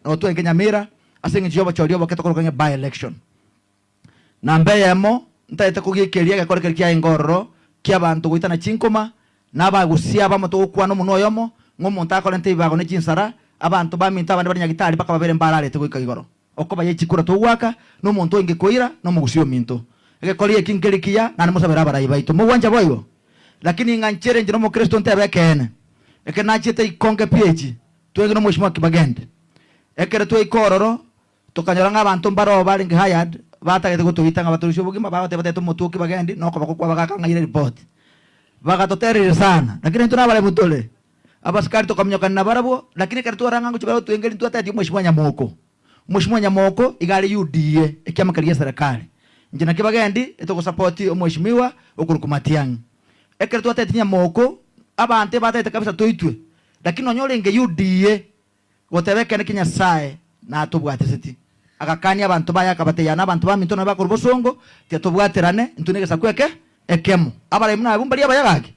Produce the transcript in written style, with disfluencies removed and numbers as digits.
Nabo twaike Nyamira ase engencho y'obochori oboke tokoroka ng'a by-election. Namba eyemo, ntagete kogiikeria egekore keria kiaye ngororo ki'abanto goitana chinkoma, na abagusia abamo togokwana omonwa oyomo, ng'a omonto akorente ebibago ne chinsara, abanto baminto abande bare nyagitari mpaka babere mbararete goika igoro. Okoba ye chikura togoaka, na omonto oinge koira, na omogusia ominto. Egekori eki nkeri kiya, naende mosabere abarai baito. Mogwancha boigo? Lakini ng'a nchere inche nomokristo ntebe ekeene, ekero nachiete ikonge pi echi, Twegene omweshimiwa Kibagende. Ekero twaika ororo, tokanyora ng'a abanto mbaroo barenge hired batagete gotoita ng'a batorusie obogima, bagoteba batagete omotwe o Kibagendi na okoboko kwabo gakang'aire report. Bagatotereria sana, lakini intwe nabaremu tore. Abasikari tokaminyokanera nabarabwo, lakini ekero twarora ng'a ngochia bare gotoengeria ntwatebetie omweshimiwa Nyamoko. Omweshimiwa Nyamoko iga are UDA, ekiama keria gi'eserekari. Inche na Kibagendi etogosupport omweshimiwa okorokwa Matiang'i. Ekero twatebetie Nyamoko, abanto ebatagete kabisa toitwe, Lakini nonya orenge UDA goteba ekeene kia Nyasae natobwateseti. Agakania abanto baye akabatebia, Yaya nabanto baminto nabwo bakorwa bosongo, tiga tobwaterane intwe negesaku eke ekemo. Abaremi nabwo mbaria abaya gaki?